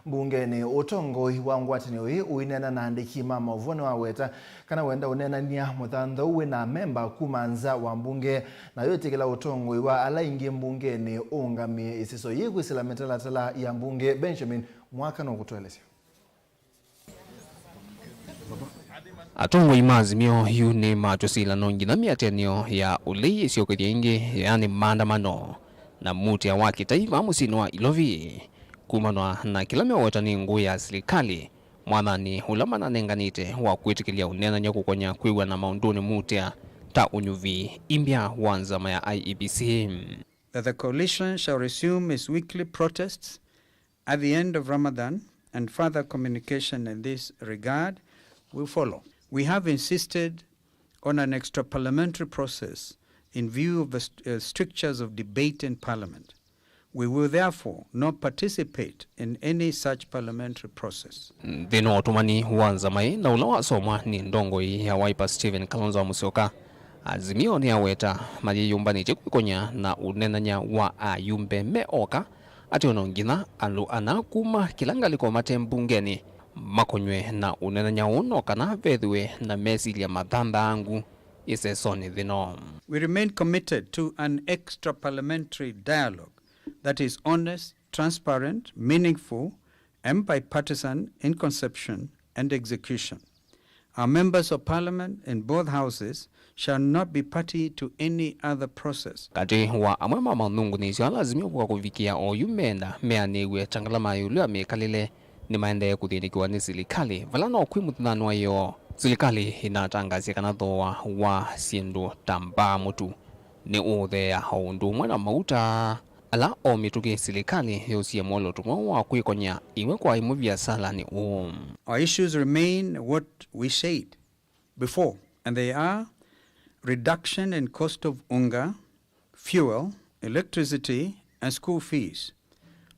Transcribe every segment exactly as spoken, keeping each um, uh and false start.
Mbungenĩ, ũtongoi wa ngwatanĩo ĩĩ ũineena na andĩki ma maũvoo nĩwaweta kana wenda ũneenany'a mũthanthau wĩ na amemba kuma nza wa mbunge, na yĩtĩkĩla ũtongoi wa ala aingĩ mbungenĩ ũũngamĩe ĩseso yĩĩ kwĩsĩla mĩtalatala ya mbunge. Benjamin Mwaka nũkũtũelesya. Atongoi ma Azimio yu nĩ matwĩsĩla no nginya mĩatĩanĩo ya ũlei ĩsyokethye ĩngĩ, yaani maandamano, na muutĩa wa kĩtai vaa mũsyĩnĩ wa Ilovi, kumanwa na kĩla meweta nĩ ngũĩ ya silikalĩ, mwathanĩ ũla mananenganĩte wa kwĩtĩkĩlya ũneenany'a kũkonya kwĩw'ana maũndũnĩ muutĩa ta ũnyuvi imbya wa nzama ya I E B C. That the coalition shall resume its weekly protests at the end of Ramadan, and further communication in this regard will follow. We have insisted on an extra-parliamentary process in view of the st-, uh, strictures of debate in Parliament. We will therefore not participate in any such parliamentary process. Nthĩnĩ wa ũtũmani wa nzama ĩĩ na ũla wasomwa nĩ ndongoi ya Wiper Stephen Kalonzo Musyoka, Azimio nĩyaweta mayĩyũmbanĩtye kwĩkonya na ũneenany'a wa ayumbe me oka, atĩ o no nginya andũ ana kuma kĩla ngalĩko mate mbungenĩ makonywe na ũneenany'a ũũ no kana vethĩwe na mesilya mathanthaangu ĩsesonĩ thĩno. We remain committed to an extra-parliamentary dialogue that is honest, transparent, meaningful, and bipartisan in conception and execution. Our members of parliament in both houses shall not be party to any other process. Katĩ wa amwe ma manungunĩsyo ala Azimio kwa kũvikĩa oyu meenda meanĩw'e ta ngalama ya ĩũlũ ya mĩkalĩle, nĩmaendee kũthĩnĩkĩwa nĩ silikalĩ, vala no kwĩ mũthenyanĩ wa ĩoo silikalĩ ĩnatangaasya kana thooa wa syĩndũ ta mbaa, mũtu, nĩ ũũtheea, o ũndũ ũmwe na mauta. Ala o mĩtũkĩ silikalĩ yũsie mwolooto mweũ wa kwĩkonya ĩmwe kwa ĩmwe viasalanĩ ũũ. Our issues remain what we said before, and they are reduction in cost of unga, fuel, electricity, and school fees,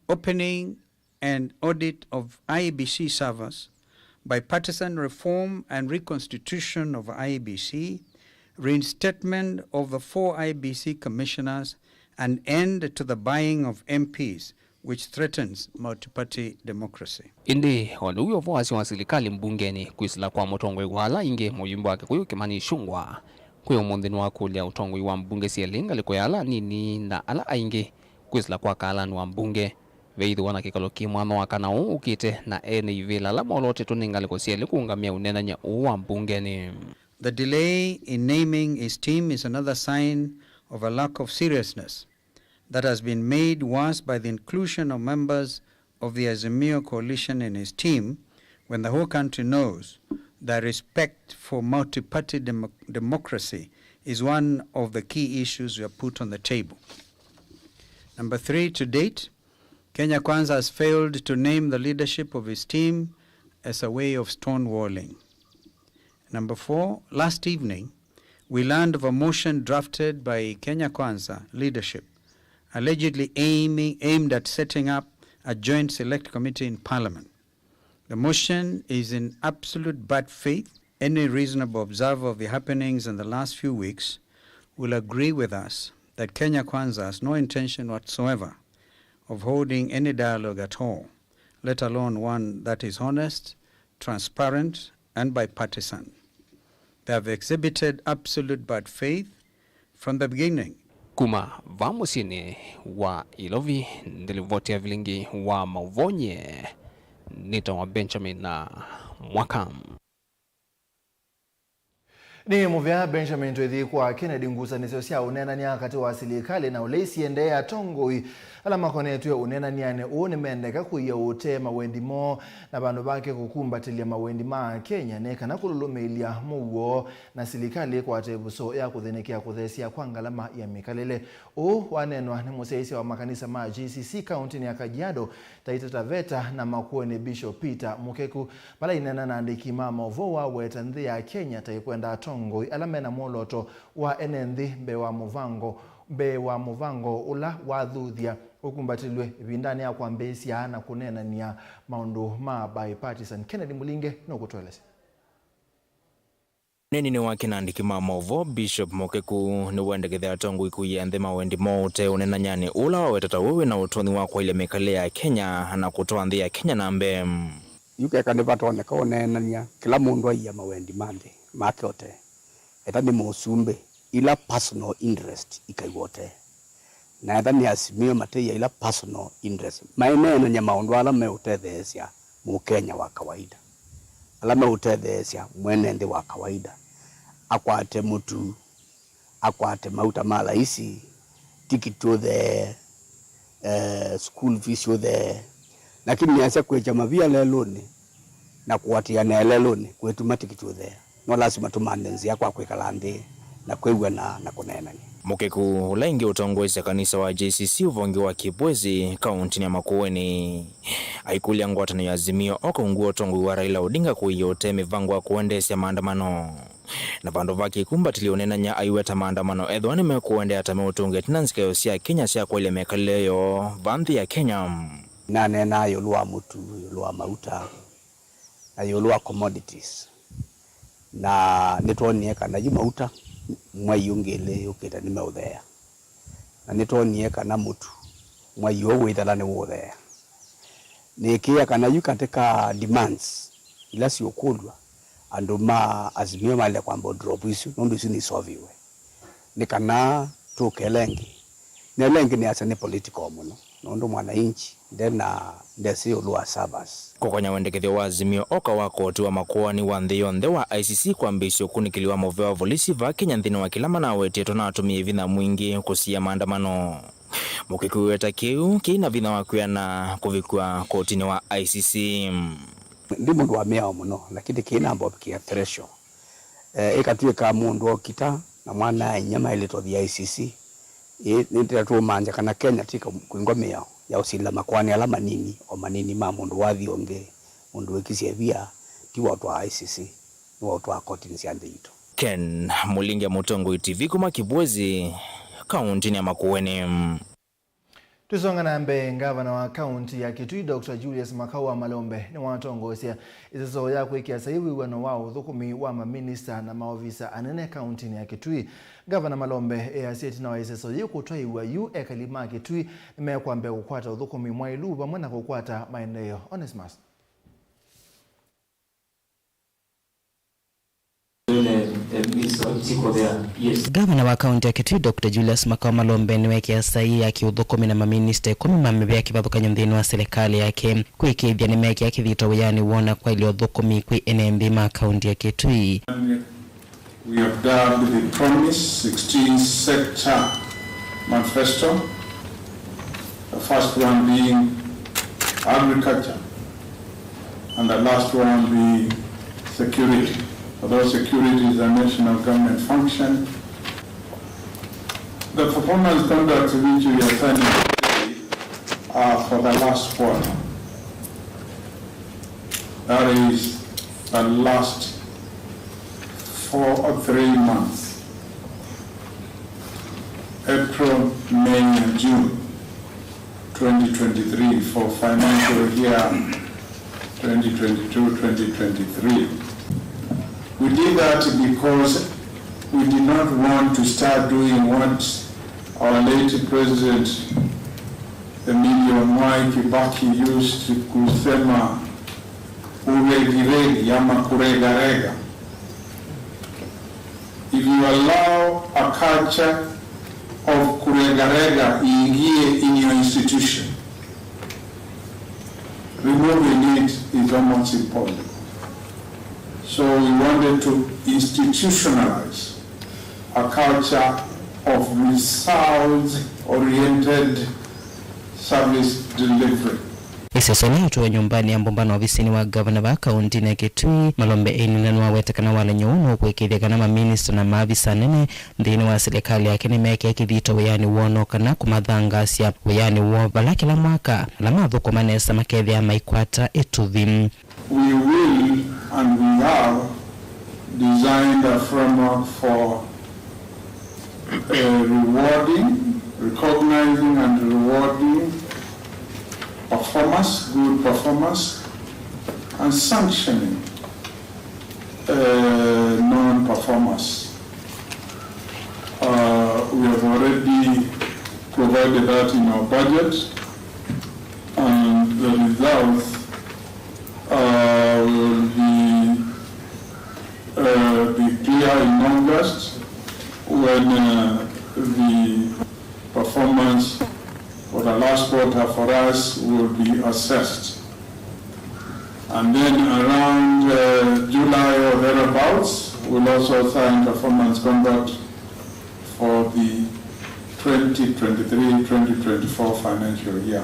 opening and audit of I E B C servers, bipartisan reform and reconstitution of I E B C, reinstatement of the four I E B C commissioners, an end to the buying of M Ps, which threatens multi-party democracy. Ĩndĩ o na ũu ũvoo wasyo wa silikalĩ mbungenĩ, kwĩsĩla kwa mũtongoi wa ala aingĩ, mũyumbe wa Kĩkũyũ Kĩmani Ichung'wah, kwĩ ũmũnthĩ nĩwakũlya ũtongoi wa mbunge syelĩ, ngalĩko ya ala anini na ala aingĩ, kwĩsĩla kwa kaalani wa mbunge. Veĩthĩwa na kĩkalo kĩ mwanya wa kana ũũ ũkĩte, na ene ivĩla ala molootetwe nĩ ngalĩko syelĩ kũũngamĩa ũneenany'a ũũ wa mbungenĩ. The delay in naming his team is another sign of a lack of seriousness that has been made worse by the inclusion of members of the Azimio coalition in his team, when the whole country knows that respect for multi-party demo-, democracy is one of the key issues we have put on the table. Number three, to date, Kenya Kwanza has failed to name the leadership of his team as a way of stonewalling. Number four, last evening, we learned of a motion drafted by Kenya Kwanza leadership, allegedly aiming, aimed at setting up a joint select committee in parliament. The motion is in absolute bad faith. Any reasonable observer of the happenings in the last few weeks will agree with us that Kenya Kwanza has no intention whatsoever of holding any dialogue at all, let alone one that is honest, transparent, and bipartisan. They have exhibited absolute bad faith from the beginning. Kuma va mũsyĩnĩ wa Ilovi, nĩ livoti ya vilingi wa maũvoo nyie nĩtawa Benjamin na Mwaka. Nĩ mũvea Benjamin. Twĩthi kwa Kennedy. Ngusanĩsyo sya ũneenany'a katĩ wa silikalĩ na ũlei siendee. Atongoi ala makonetw'e ũneenany'anĩ ũũ nĩmendeka kũia ũtee mawendi moo na vandũ vake kũkumbatĩlya mawendi ma Kenya nĩ kana kũlũlũmĩĩlya mũuo na silikalĩ ĩkwate ĩvuso ya kũthĩnĩkĩa kũtheesya kwa ngalama ya mĩkalĩle. Ũũ waneenwa nĩ mũsyaĩĩsya wa makanisa ma G C C kaũntĩnĩ ya Kajiado, Taita Taveta na Makueni Bishop Peter Mukeku. Vala aineena na andĩki ma maũvoo, waweta nthĩ ya Kenya ta ĩkwenda atongoi ala mena mwolooto wa ene nthĩ mbee wa mũvango, mbee wa mũvango ũla wathuthya ũkumbatĩlw'e ĩvindanĩ ya kwambĩĩsya na kũneenany'a maũndũ ma bipartisan. Kennedy Mũlinge nũkũtũelesya. Ũneeninĩ wake na andĩki ma maũvoo, Bishop Mũkĩku nĩwendekethya atongoi kũia nthĩ mawendi moo ũteũnenany'a nĩ ũla waweta ta we wĩ na ũtonyi wa kwaĩlya mĩkalĩle ya Kenya na kũtwaa nthĩ ya Kenya na mbee. Yu keka nĩvatonyeka ũneenany'a, kĩla mũndũ aia mawendi ma nthĩ make ũtee. Ethĩwa nĩ mũsumbĩ, ila personal interest ikaiwa ũtee. Na ethĩwa nĩ Azimio mateia ila personal interest, maineenany'a maũndũ ala meũtetheesya Mũkenya wa kawaida, ala meũtetheesya mwene nthĩ wa kawaida, akwate mũtu, akwate mauta ma laisi, tikiti ũthee, eh, school fees ũthee, lakini nĩasya kwĩkya mavia lelũnĩ na kũatĩanĩa lelũnĩ kwĩtuma tikiti ũthee. No lasima tũmanthe nzĩa kwa kwĩkala nthĩ na kwĩw'ana na kũneenany'a. Mũkĩku, ũla ĩngĩ ũtongoesya kanisa wa J C C ũvonge wa Kibwezi, kaũntĩnĩ ya Makueni, aikũlya ngwatanĩo ya Azimio oka ungu wa ũtongoi wa Raila Odinga kũia ũtee mĩvango ya kũendeesya maandamano. Na vandũ va kĩkumbatĩlyo ũneenany'a aiweta maandamano ethĩwa nĩmekũendeea ta meũtũngĩa ĩtina nzikaĩo sya Kenya sya kwaĩlya mĩkalĩle yoo va nthĩ ya Kenya. Naneenaa ĩũlũ wa mũtu, ĩũlũ wa mauta, na ĩũlũ wa commodities. Na nĩtwonie kana yu mauta mwei ũngĩ ĩlĩ yũkĩte nĩmeũtheea. Na nĩtwonie kana mũtu mwei ũũ wĩthela nĩwũũtheea. Nĩĩkĩĩa kana yu katĩ ka demands ila siũkũlw'a, andũ ma Azimio maĩle kwamba drop isu, nũndũ isu nisoviwe. Nĩ kana tũke ĩla ĩngĩ. Na ĩla ĩngĩ nĩasya nĩ political mũno, nũndũ mwananchi ndena, ndesĩ ĩũlũ wa servers. Kũkonya wendekethyo wa Azimio oka wa koti wa makoani wa nthĩ yonthe wa I C C kwambĩĩsya ũkunĩkĩli wa mũvea wa volisi vaa Kenya nthĩnĩ wa kĩla manawetetwe na atũmĩe vinya mwingĩ kũsiĩa maandamano. Mũkĩku wĩweta kĩu kĩi na vinya wa kwĩana kũvikwa kotinĩ wa I C C. Ndi mũndũ wa mĩao mũno, lakini kĩi namba ũvikĩa threshold. Eh, ĩkatw'ĩka mũndũ okita na mwana-a-inyia maĩlĩte ũthi I C C. Ĩĩ, nĩtũũmantha kana Kenya ti ka-, kũingwa mĩao ya ũsilĩla makoani ala manini o manini ma mũndũ wathi ũngĩ, mũndũ wĩkisye ĩvia, ti wa ũtwaa I C C, nĩ wa ũtwaa kotinĩ sya nthĩ yitũ. Ken Mũlingia, Mũtongoi T V kuma Kibwezi, kaũntĩnĩ ya Makueni. Tũisonga na mbee, ngavana wa kaũntĩ ya Kitui, Doctor Julius Makau wa Malombe, nĩwatongoesya ĩseso ya kwĩkĩa saii wĩw'ano wa ũthũkũmi wa maminista na maovisa anene kaũntĩnĩ ya Kitui. Ngavana Malombe easya ĩtina wa ĩseso yĩĩ kũtwaĩwa yu, ekali ma Kitui nĩmekwambĩa kũkwata ũthũkũmi mwaĩlu vamwe na kũkwata maendeeo. Onesmus. Ngavana wa kaũntĩ ya Kitui, Doctor Julius Makau Malombe, nĩwekĩa saii ya kĩũthũkũmi na maminista ĩkũmi ma mĩvĩa kĩvathũkany'o nthĩnĩ wa silikalĩ yake, kũĩkĩĩthya nĩmekĩa kĩthito wĩanĩ woo na kwaĩlya ũthũkũmi kwĩ ene nthĩ ma kaũntĩ ya Kitui. We have dubbed the Promise sixteen Sector Manifesto, the first one being agriculture, and the last one being security. Although security is a national government function, the performance standards which we are signing today are for the last quarter. That is the last four or three months, April, May, and June twenty twenty-three, for financial year twenty twenty-two twenty twenty-three. We did that because we did not want to start doing what our late President Emilio Mwai Kibaki used to kusema, uregiregi ama kuregarega. If you allow a culture of kuregarega iingie in your institution, removing it is almost impossible. So we wanted to institutionalize a culture of results-oriented service delivery. Ĩseso ĩla yatwaiwe nyũmbanĩ ya mbũmbano ovisinĩ wa ngavana vaa kaũntĩnĩ ya Kitui, Malombe ĩnina nĩwaweta kana walany'o ũũ nũkũĩkĩĩthya kana maminista na maavisa anene nthĩnĩ wa silikalĩ yake nĩmekĩa kĩthito wĩanĩ woo, no kana kũmathangaasya wĩanĩ woo, vala kĩla mwaka ala mathũkũma nesa makethĩaa maikwata ĩtuvi. We will and we have designed a framework for, uh, rewarding, recognizing and rewarding performance, good performance, and sanctioning, uh, non-performers. Uh, we have already provided that in our budget, and the results, uh, will be, uh, be clear in August when, uh, the performance for the last quarter for us will be assessed. And then around, uh, July or thereabouts, we'll also sign performance contract for the twenty twenty-three twenty twenty-four financial year.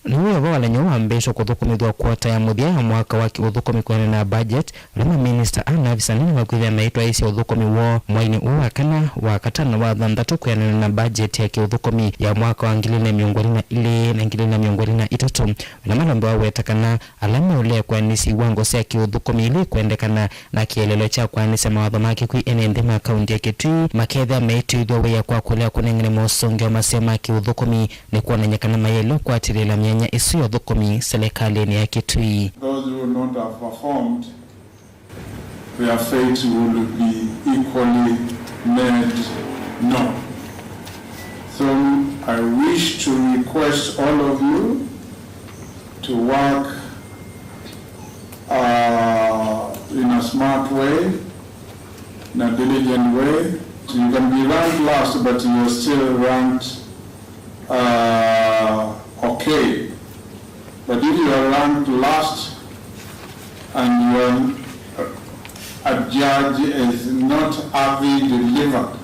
Nĩw'o ũvalany'o wambĩĩswe kũthũkũmĩthw'a kwota ya mũthya ya mwaka wa kĩũthũkũmi kwĩanana na budget, vala maminista na avisanĩ nĩmakwĩthĩa maitwaĩĩsya ũthũkũmi woo mwainĩ ũũ wa kana, wa katano, wa thanthatũ kwĩanana na budget ya kĩũthũkũmi ya mwaka wa ngili ilĩ na mĩongo ĩlĩ na ilĩ na ngili ilĩ na mĩongo ĩlĩ na itatũ. Vala malombewa weta kana ala meũlea kũanĩsya iwango sya kĩũthũkũmi ila ikwendekana na kĩeleelo kya kũanĩsya mawatho ma kĩkw'ũ ene nthĩ ma kaunti ya Kitui makethĩa meĩtĩĩthw'a wĩa kwa kũlea kũnengane mosũngĩo maseo ma kĩũthũkũmi nĩ kwonany'a kana mayaĩle kũatĩlĩĩla myanya ĩsu ya ũthũkũmi selekalĩnĩ ya Kitui. Those who will not have performed, their fate will be equally made known. So I wish to request all of you to work, uh, in a smart way, in a diligent way. You can be ranked last, but you are still ranked, uh, okay. But if you are ranked last and your, uh, a judge is not having delivered,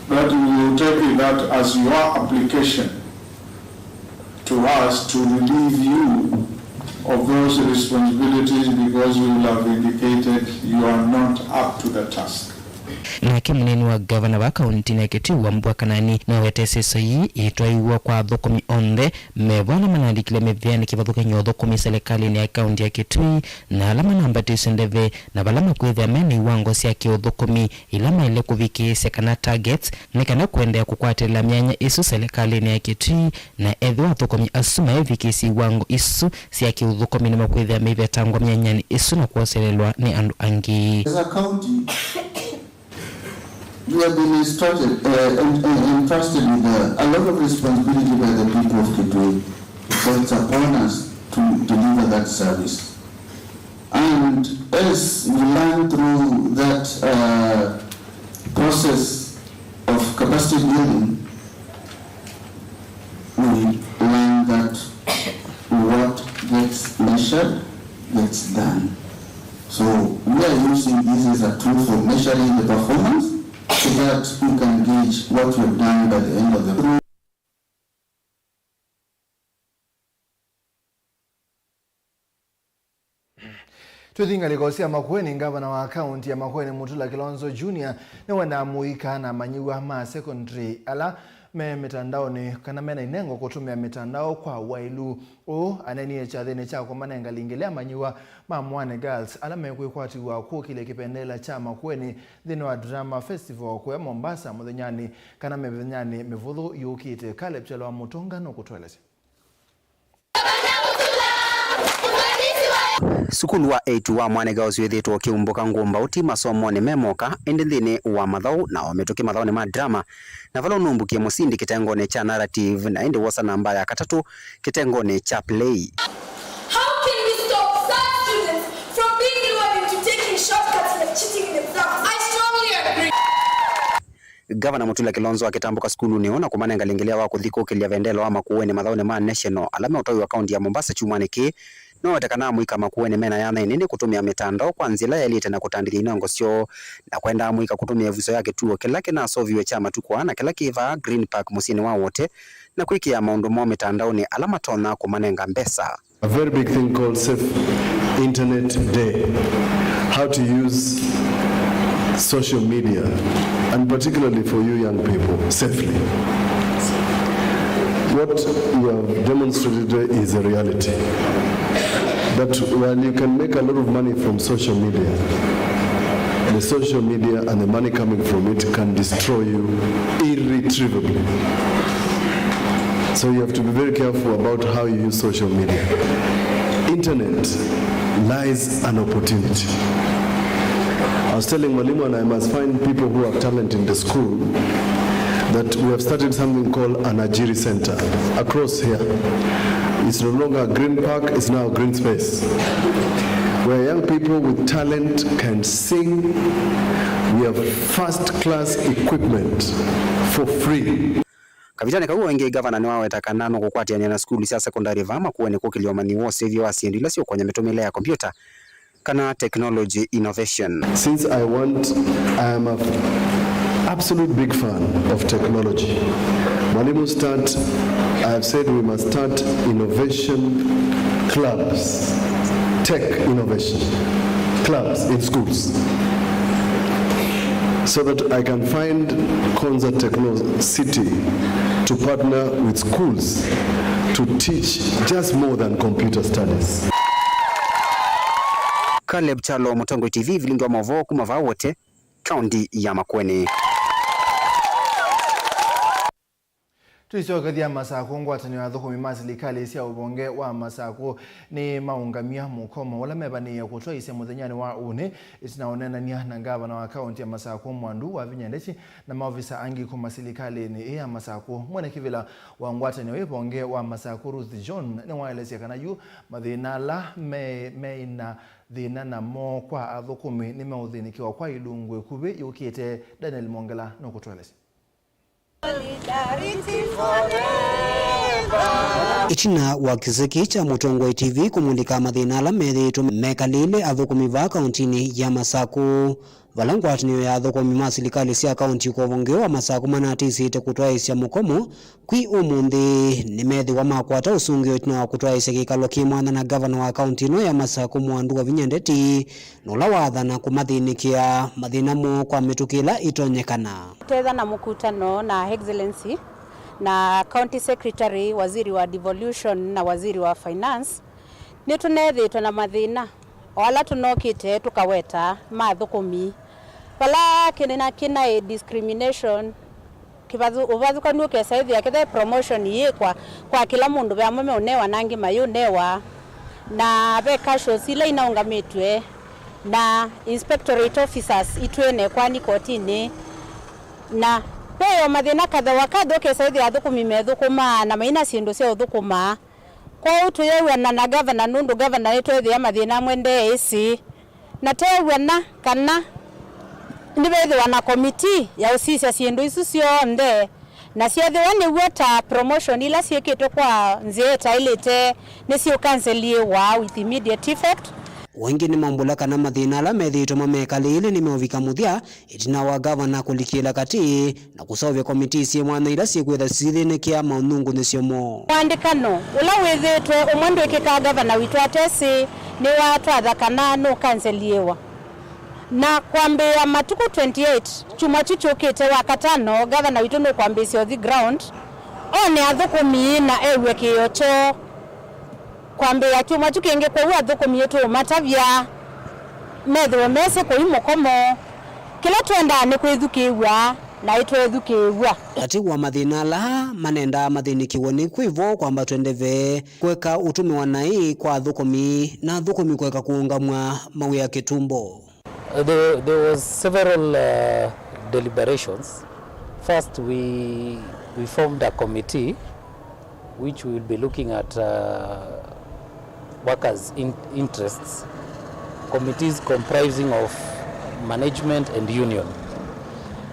that we will take that as your application to us to relieve you of those responsibilities because you will have indicated you are not up to the task. Nake mũneeni wa ngavana wa kaunti ya Kitui, Wambua Kanani, nĩwawetete ĩseso yĩĩ ĩtwaĩwe kwa athũkũmi onthe, me vo ala manalikile mĩvĩanĩ kĩvathũkany'o ũthũkũmi selekalĩnĩ ya kaunti ya Kitui, na ala manambatĩsye ndeve, na vala makwĩthĩa me na iwango sya kĩũthũkũmi ila maĩle kũvikĩĩsya kana targets, nĩ kana kũendeea kũkwatĩlĩla myanya ĩsu selekalĩnĩ ya Kitui, na ethĩwa athũkũmi asu maĩvikĩĩsya iwango isu sya kĩũthũkũmi nĩmakwĩthĩa maivetangwa myanyanĩ ĩsu na kwoselelwa nĩ andũ angĩ. As a county, we have been instructed, uh, en- en- entrusted with a, a lot of responsibility by the people of Kitui, so it's upon us to deliver that service. And as we learn through that, uh, process of capacity building, we learn that what gets measured gets done. So we are using this as a tool for measuring the performance so that we can gauge what we have done by the end of the Twĩthi ngalĩko sya Makueni, ngavana wa kaunti ya Makueni, Mutula Kilonzo Junior, nĩwendaa mũika na amanyĩw'a ma secondary ala me mĩtandaonĩ kana mena inengo kũtũmĩa mĩtandao kwa waĩlu. Ũũ anenie kyathĩnĩ kya kũmanenga lingĩ lya amanyĩw'a ma Mwane Girls ala mekwĩkwatĩw'a kũkĩlya kĩvendela kya Makueni nthĩnĩ wa Drama Festival kũya Mombasa mũthenyanĩ kana mĩthenyanĩ mĩvũthũ yũkĩte. Caleb Kyalo wa Mũtũnga nũkũtũelesya. Sukulu wa eight wa Mwane Girls wĩthĩĩtwe ũkĩumbũka ngũmbaũ ti masomonĩ me moka, ĩndĩ nthĩnĩ wa mathaũ, na o mĩtũkĩ mathaũnĩ ma drama, na vala ũnumbũkie mũsindi kĩtengonĩ kya narrative, na ĩndĩ wosa namba ya katatũ kĩtengonĩ kya play. How can we stop such students from being lured into taking shortcuts like cheating in exams? I strongly agree. Ngavana Mutula Kilonzo akĩtambũka sukulunĩ ũũ na kũmanenga lingĩlĩa wa kũthi kũkĩlya vendelo wa Makueni mathaũnĩ ma National ala meũtwaĩwa kaunti ya Mombasa kyumwanĩ kĩĩ, nĩwaweta kana amũika Makueni mena yanya ĩnene kũtũmĩa mĩtandao kwa nzĩa ĩla yaĩlĩte na kũtandĩthya inengo syoo, na kwendaa amũika kũtũmĩa ĩvuso ya kĩtuo kĩla kĩnasoviw'e kya matukũ aa na kĩla kĩ vaa Green Park mũsyĩnĩ wa Wote, na kwĩkĩa maũndũ moo mĩtandaonĩ ala matonya kũmanenga mbesa. A very big thing called Safe Internet Day. How to use social media, and particularly for you young people, safely. What you have demonstrated today is a reality. That while you can make a lot of money from social media, the social media and the money coming from it can destroy you irretrievably. So you have to be very careful about how you use social media. Internet lies an opportunity. I was telling Mwalimu, and I must find people who have talent in the school, that we have started something called an Ajiri Center across here. It's no longer a green park, it's now a green space, where young people with talent can sing. We have first-class equipment for free. Kavitanĩ kau o ĩngĩ, ngavana nĩwaweta kana nũkũkwatĩanĩa na sukulu sya sekondalĩ vaa Makueni kũkĩlya ũmanyi wa ũsĩvya wa syĩndũ ila siũkwany'a mĩtũmĩle ya kombyũta, kana technology innovation. Since I want, I am a absolute big fan of technology. Mwalimu, start, I have said we must start innovation clubs, tech innovation clubs in schools, so that I can find Konza Techno City to partner with schools to teach just more than computer studies. Caleb Kyalo, Mũtongoi T V, vilingi wa maũvoo kuma vaa Wote, kaunti ya Makueni. Tũisyokethya Masakũ, ngwatanĩo ya athũkũmi ma silikalĩ sya ũvonge wa Masakũ nĩmaũngamya mũkomo ũla mevanĩĩe kũtwaĩsya mũthenyanĩ wa ũnĩ, ĩtina wa ũneenany'a na ngavana wa kaunti ya Masakũ Mwandu Wavinya Ndeti na maovisa angĩ kuma silikalĩnĩ ĩĩ ya Masakũ. Mwene kĩvĩla wa ngwatanĩo ĩĩ vonge wa Masakũ Ruth John nĩwaelesya kana yu mathĩna ala me, meĩ na thĩna namo kwa athũkũmi nĩmeũthĩnĩkĩwa kwa ilungu ĩkuvĩ yũkĩte. Daniel Mongela nũkũtũelesya. Ĩtina wa kĩseki kya Mũtongoi T V kũmulika mathĩna ala methĩĩtwe mekalĩle athũkũmi vaa kauntinĩ ya Masakũ, vala ngwatanĩo ya athũkũmi ma silikalĩ sya kaunti kwa ũvonge wa Masakũ manatĩsĩte kũtwaĩsya mũkomo kwĩ ũmũnthĩ, nĩmethĩwa makwata ũsũngĩo ĩtina wa kũtwaĩsya kĩkalo kĩ mwanya na ngavana wa kaunti ĩno ya Masakũ Mwandu Wavinya Ndeti, na ũla waathana kũmathĩnĩkĩa mathĩna moo kwa mĩtũkĩ ĩla ĩtonyekana. Tũtetha na mũkutano na Excellency na County Secretary, waziri wa devolution na waziri wa finance. Nĩtũneethĩĩtwe na mathĩna o ala tũnokĩte tũkaweta ma athũkũmi, vala kĩna, kĩnaĩ discrimination, kĩvathu-, ũvathũkanu ũkesa ĩthĩa kĩthe promotion yĩkwa kwa kĩla mũndũ, ve amwe meũnewa na angĩ mayũnewa, na ve casuals ila inaũngamĩtw'e na inspectorate officers itwĩe na ĩkoani kotinĩ, na ve o mathĩna kadha wa kadha ũkesa ĩthĩa athũkũmi methũkũmaa na maina syĩndũ sya ũthũkũmaa. Kwoou tũyew'ana na gavana, nũndũ gavana nĩtweethĩa mathĩna amwe ndeĩsĩ, na teew'ana kana nĩvethĩwa na komitii ya ũsisya syĩndũ isu syonthe, na syethĩwa nĩ w'o ta promotion ila syĩkĩtwe kwa nzĩa ĩtaĩlĩte nĩsyĩũkanselĩĩwa with immediate effect. O ĩngĩ nĩmaumbũla kana mathĩna ala methĩĩtwe mamekalĩĩle nĩmeũvika mũthya ĩtina wa gavana kũlikĩla katĩ na kũseũvya komitii syĩ mwanya ila syĩkwĩtha syithĩnĩkĩa maũnyungunyĩsyo moo. Mũandĩkano ũla wĩthĩĩtwe ũmwe ndwĩkĩkaa, gavana witũ atesĩ, nĩwatwatha kana nũkanselĩĩwa. Na kwambĩĩa matukũ twenty-eight, kyumwa kyu kyũkĩte wa katano, gavana witũ nũkwambĩĩsya ũthi ground, one athũkũmi na ew'e kĩĩo kyoo. Kwambĩĩa kyumwa kyu kĩngĩ, kwoou athũkũmi nĩtũũmatavya methĩwe mesĩ kũi mũkomo. Kĩla twendaa nĩ kwĩthukĩĩw'a, na ĩtweethukĩĩw'a. Katĩ wa mathĩna ala manendaa mathĩnĩkĩwe nĩ kwĩvo kwambatw'e ndeve, kũeka ũtũmĩwa naĩ kwa athũkũmi, na athũkũmi kũeka kũũngamw'a mawĩa kĩtumbo. There, there was several, uh, deliberations. First, we, we formed a committee which will be looking at, uh, workers' in-, interests, committees comprising of management and union,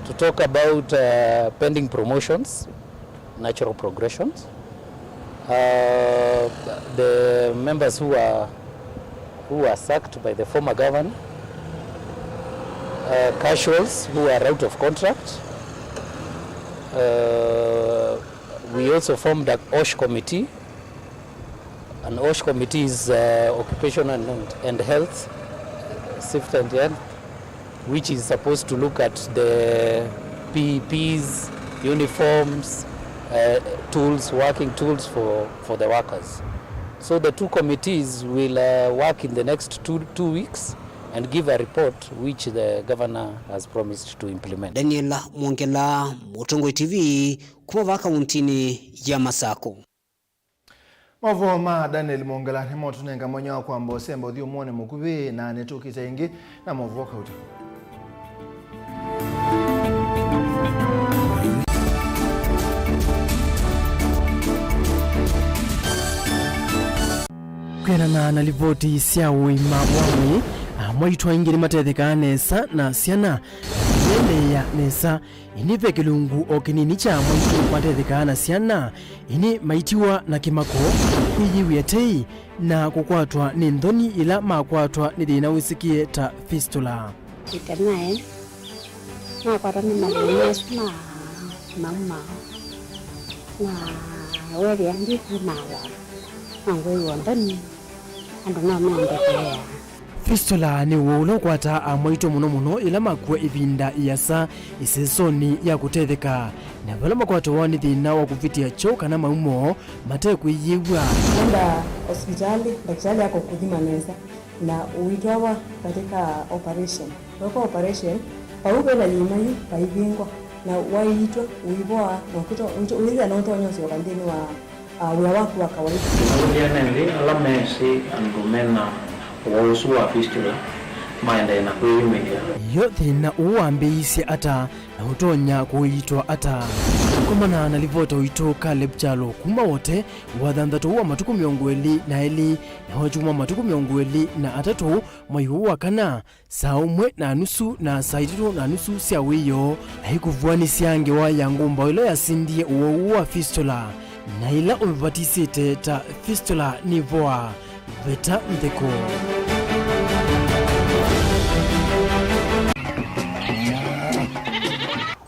to talk about, uh, pending promotions, natural progressions, uh, the members who were, who were sacked by the former governor, uh, casuals who are out of contract. Uh, we also formed an OSH committee. An OSH committee is, uh, Occupational and, and Health, Safety and Health, which is supposed to look at the P P Es, uniforms, uh, tools, working tools for, for the workers. So the two committees will, uh, work in the next two, two weeks and give a report which the governor has promised to implement. Daniel Mwongela, Mũtongoi T V, kuma vaa kauntinĩ ya Masakũ. Maũvoo ma Daniel Mongela nĩmo tũnenga mwanya wa kwamba ũsemba ũthyũmũonĩ mũkuvĩ, na nĩtũkĩte ĩngĩ na maũvoo kauta. Kwĩanana na livoti sya ũima wa mwĩĩ, amwaitũ aingĩ nĩmatethekaa nesa na syana iendeea nesa. Ĩndĩ ve kĩlungu o kĩnini kya amwaitũ matethekaa na syana, ĩndĩ maitiwa na kĩmako, kwĩyĩw'a tei, na kũkwatwa nĩ nthoni yĩla makwatwa nĩ thĩna wĩsĩkĩe ta fistula. Ĩtanaĩ, nakwatwa nĩ mathĩna asu ma maumao, na weethĩa ndi nawa, nangwĩw'a nthoni, andũ no mendetea. Fistula nĩ ũwau ũla ũkwataa amwaitũ mũno mũno ĩla makw'a ĩvinda ĩasa ĩsesonĩ ya kũtetheka, na vala makwatawa nĩ thĩna wa kũvĩtĩa kyoo kana maumo matekwĩyĩw'a. Nenda hospitali, ndakitali akũkũthima nesa, na ũitwawa katika operation. Weka operation, vau vena yĩima yu vaivingwa, na waiitwa, ũivoa, na ũkĩto-, ũito-, ũyĩthĩa na ũtonya ũsyoka nthĩnĩ wa, ah, wĩa waku wa kawaida. Tũkũlya nĩ nthĩ ala mesĩ andũ mena ũwau ũsu wa fistula maendee na kwĩyumĩlya. Yo thĩna ũũ wambĩĩisye ata, na ũtonya kũiitwa ata? Kũkomana na livota witũ Caleb Kyalo kuma Wote, wa thanthatũ wa matukũ mĩongo ĩlĩ na elĩ, na wa kyumwa matukũ mĩongo ĩlĩ na atatũ, mwai ũũ wa kana, saa ũmwe na nusu na saa itatũ na nusu sya wĩoo, aikũvuanĩsya ngewa ya ngũmbaũ ĩla yasindie ũwau wa fistula, na ĩla ũmĩvatisĩte ta fistula nĩvoa. Veta nthĩko.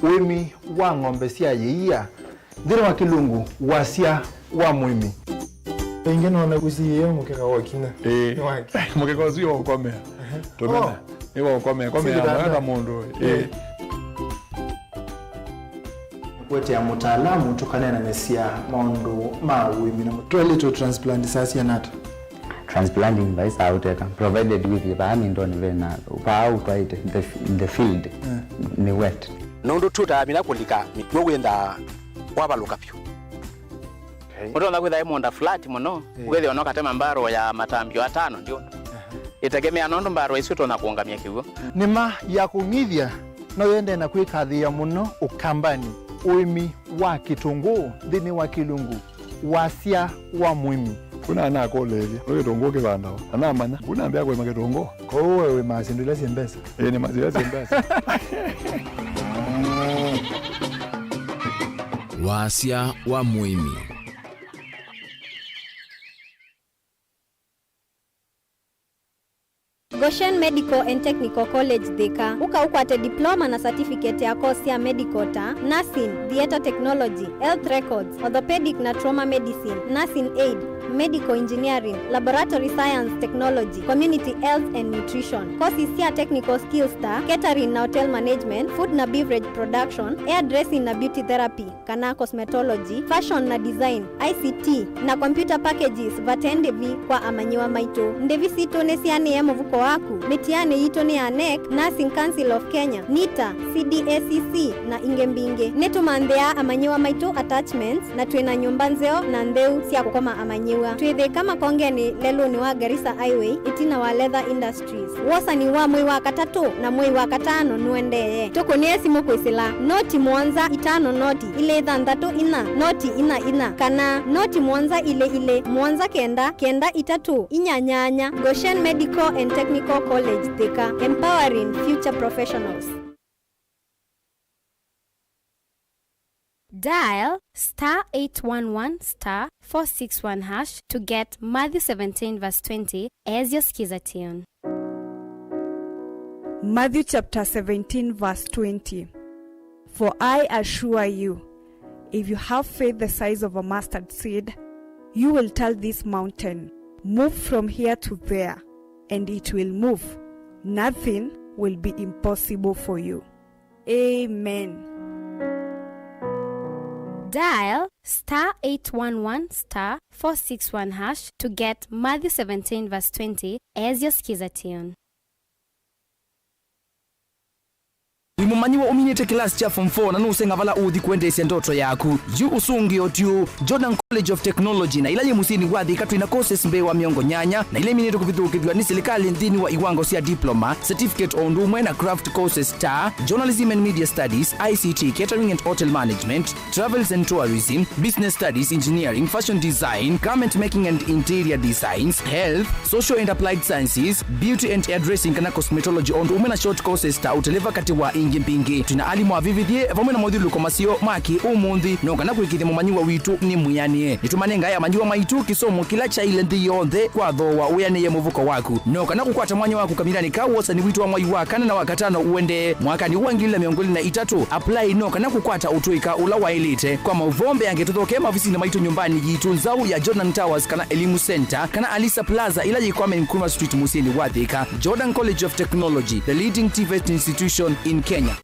Ũĩmi wa ng'ombe sya yĩia. Nthĩnĩ wa kĩlungu, wasya wa mũĩmi. Ĩngĩ nona ũsiĩĩe mũkeka wa ũkinya. Ĩĩ. Nĩ wake. Mũkeka ũsu nĩ wa ũkomea. Ehe. Tũmena. Oh. Nĩ wa ũkomea. Komea. Sivitanda. Mwaka mũndũ. Ĩĩ. Ĩĩ. Kũetea mũtaalamu tũkaneenanĩsya maũndũ ma ũĩmi na mũtwaĩlĩtwe transplant saa siana ata? Transplanting vai saa ũteka, provided with vaa mindonĩ vena, vaa ũtwaĩte, the, the field, eh, nĩ wet. Nũndũ tũtamina kũlika mĩkw'ũ wĩnthaa wavalũka vyũ. Okay. Ũtonya kwĩtha ĩ mũũnda flat mũno, eh, ũkethĩa no katema mbarũ ya matambio atano ndio. Aha. Ĩtegemea nũndũ mbarũ isu ũtonya kũũngamya kĩw'ũ. Nĩma ya kũng'ithya no yende na kwĩkathĩĩa mũno Ũkambanĩ, ũĩmi wa kĩtũngũũ nthĩnĩ wa kĩlungu, wasya wa mũĩmi. Kuna nakũlĩĩlye, nĩ kĩtũngũũ kĩvandawa, na namanya, kuna mbĩa kũĩma kĩtũngũũ. Kwoou we wĩmaa syĩndũ ila syĩ mbesa? Ĩĩ, nĩmaa syĩndũ ila syĩ mbesa. Wasya wa mũĩmi. Goshen Medical and Technical College Thika. Ũka ũkwate diploma na certificate ya course sya medical ta nursing, theatre technology, health records, orthopedic na trauma medicine, nursing aid, medical engineering, laboratory science technology, community health and nutrition. Courses sya technical skills ta catering na hotel management, food na beverage production, hairdressing na beauty therapy kana cosmetology, fashion na design, I C T, na computer packages vate ndĩvi kwa amanyĩw'a maitũ. Ndĩvi sitũ nĩsianĩe mũvuko waku. Mĩtianĩ yitũ nĩ ya nec, Nursing Council of Kenya, nita, C D A C C, na ingĩ mbingĩ. Nĩtũmanthĩaa amanyĩw'a maitũ attachments, na twĩ na nyũmba nzeo na ntheu sya kũkoma amanyĩw'a. Twĩ Thĩka Makongenĩ lelũnĩ wa Garissa Highway, ĩtina wa Leather Industries. Wosani wa mwei wa katatũ na mwei wa katano nũendee. Tũkũnĩe simũ kwĩsĩla noti mũonza itano noti ilĩ thanthatũ inya noti inya inya kana noti mũonza ilĩ ilĩ mũonza kenda kenda itatũ inya nyanya. Goshen Medical and Technical College Thika, empowering future professionals. Dial star eight one one star four six one hash to get Matthew seventeen verse twenty as your skiza tune. Matthew chapter seventeen verse twenty. For I assure you, if you have faith the size of a mustard seed, you will tell this mountain, 'Move from here to there,' and it will move. Nothing will be impossible for you. Amen. Dial star eight one one star four six one hash to get Matthew seventeen verse twenty as your skiza tune. Mũmanyĩw'a ũminĩte kĩlasi kya form four na nũũseng'a vala ũũthi kũendeesya ndoto yaku. Yu ũsũngĩo ti ũũ. Jordan College of Technology na ila yĩ mũsyĩnĩ wa Thika twĩ na courses mbee wa mĩongo nyanya na ila iminĩtwe kũvithũkĩthw'a nĩ silikalĩ nthĩnĩ wa iwango sya diploma, certificate o ũndũ ũmwe na craft courses ta Journalism and Media Studies, I C T, Catering and Hotel Management, Travels and Tourism, Business Studies, Engineering, Fashion Design, Garment Making and Interior Designs, Health, Social and Applied Sciences, Beauty and Hairdressing kana Cosmetology, o ũndũ ũmwe na short courses ta ũteleva katĩ wa ingĩ mbingĩ. Twĩ na alimũ avĩvĩthye vamwe na mothyũlũlũko maseo ma kĩ-ũmũnthĩ, no kana kũĩkĩĩthya mũmanyĩw'a witũ nĩ mwĩanĩe. Nĩtũmanengae amanyĩw'a maitũ kĩsomo kĩla kyaĩle nthĩ yonthe kwa thooa wĩanĩe mũvuko waku. No kana kũkwata mwanya waku kamĩlanĩ ka wosani witũ wa mwai wa kana na wa katano ũendee mwakanĩ wa ngili ilĩ na mĩongo ĩlĩ na itatũ, apply no kana kũkwata ũtũĩka ũla waĩlĩte. Kwa maũvoo mbeange tũthokee maovisinĩ maitũ nyũmbanĩ yitũ nzaũ ya Jordan Towers kana Elimu Center kana Alisa Plaza ĩla yĩ Kwame Nkrumah Street mũsyĩnĩ wa Thika. Jordan College of Technology, the leading TVET institution in Kenya.